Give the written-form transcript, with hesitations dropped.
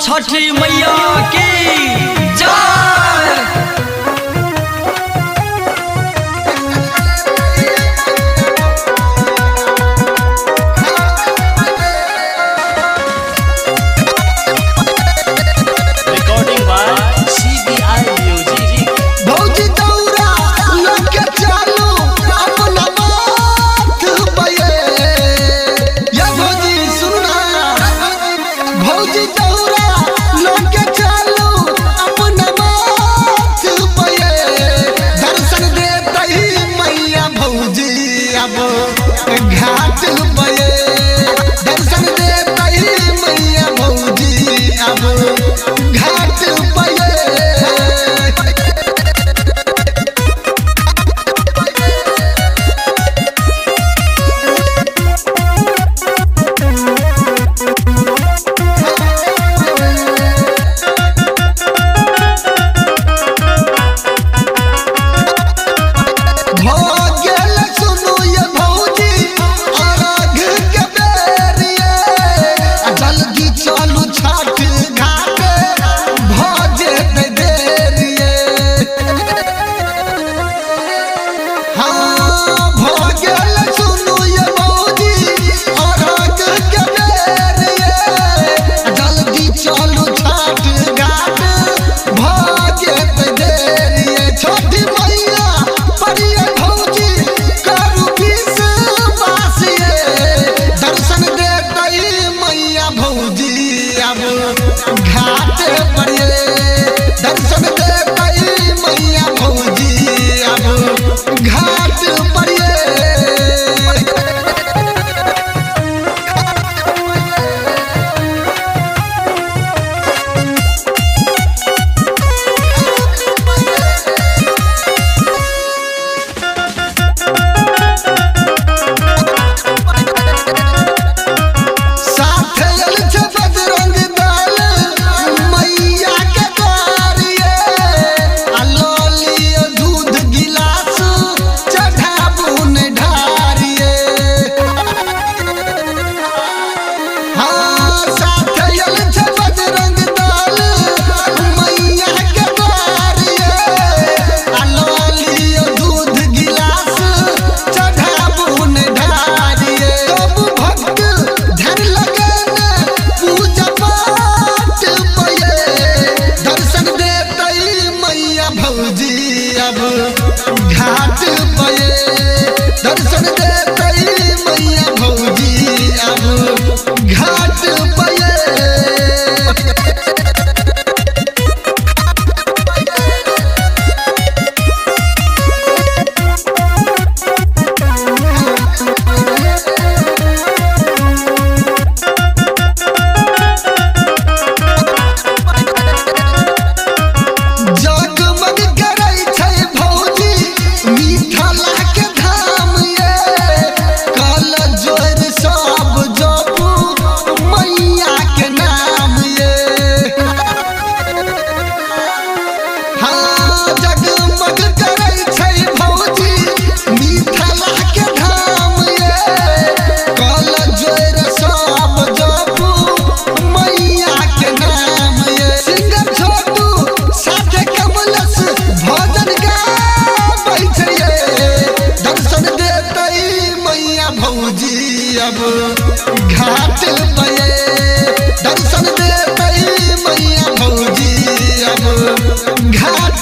छठी मैया की जय। Recording by CBI Music. भौजी दौरा लके चालू अपना माथ पे, या भौजी सुनना। भौजी दौरा लके चालू अपना माथ पे, दर्शन देतही मैया भौजी अब घाट पे, दर्शन देतही मैया भौजी अब घाट पे। भऽ गेल सुनू ये भौजी अर्घ के बेरिये, आ जल्दी चलू छठ घाट भऽ जेतै देरिये। हाँ भऽ गेल सुनू ये भौजी अर्घ के बेरिये, आ जल्दी चलू छठ घाट भऽ जेतै देरिये। छठी मैया परिये भौजी करू विश्वास ये, दर्शन देतै मैया भौजी अब घाट पर ये, दर्शन देतै मैया भौजी अब घाट पर ये। साथ आयल छै बजरंग दल मैया के द्वारिये, आ लऽ लिअ दूध गिलास चढ़ाबू ने ढारिये। हाँ साथ आयल छै बजरंग दल मैया के द्वारिये, आ लऽ लिअ दूध गिलास चढ़ाबू ने ढारिये। सब भक्त ध्यान लगेने पूजा पाठ पे, दर्शन देतै मैया भौजी अब घाट पे, दर्शन देतै मैया भौजी अब घाट पे। जगमग करै छै भौजी मिथिला के धाम ये, कल जोर सब जपू मैया के नाम ये। हाँ जगमग करै छै भौजी मिथिला के धाम ये, कल जोर सब जपू मैया के नाम ये। सिंगर छोटू साथे कमलस भजन गाबै छै ये, दर्शन देतै मैया भौजी अब घाट पे, दर्शन देतै मैया भौजी अब घाट।